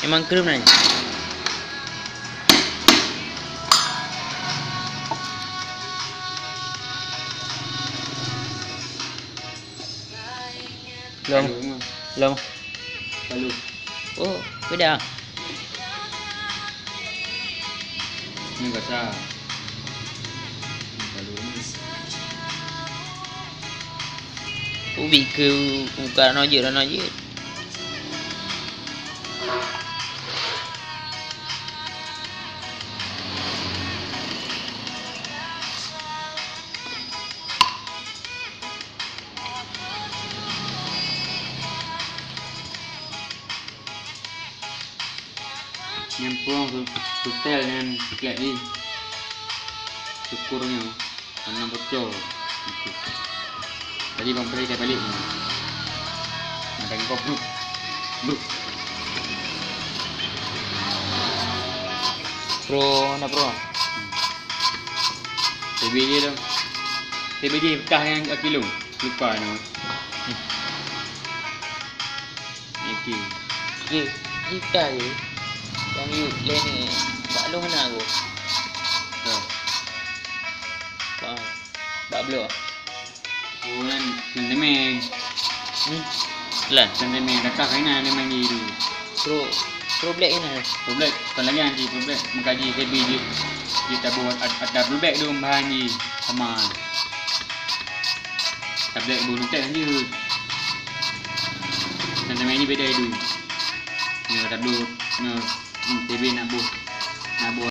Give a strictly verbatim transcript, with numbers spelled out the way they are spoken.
Memang keureum nai. Lom. Lalu mah. Lom. Lalu. Oh, beda. Ni kata. Lalu ni. Ubi ke muka ranoe jeuet, ranoe jeuet. Nyan pulang su-, sutel nyan siklek jih. Syukur nyoe, karena bocor. Tadi bang Peri dah balik ni. Makan kop, bro. Bro. Pro, mana pro? T B J tu. T B J bekas yang kaki lu. Lupa nama. Okey. Ye, jika ye. Yang yuk lé ni, bak lôn hana aku. Ha. Bak, bak blok. Oh, nan, nan temeng. Hmm. Lan. Nan temeng, dah kah kena temeng di tu. Pro, pro black ni. Pro black, bukan lagi anji pro black. Mengkaji T B J. Dia tabuh at-, at-, at-, pro black tu bahan ji. Sama. Tablet bulu teh lanjut. Dan sama ini beda itu. Nyoe tablet, nyoe, hmm, T V nak boh. Nak boh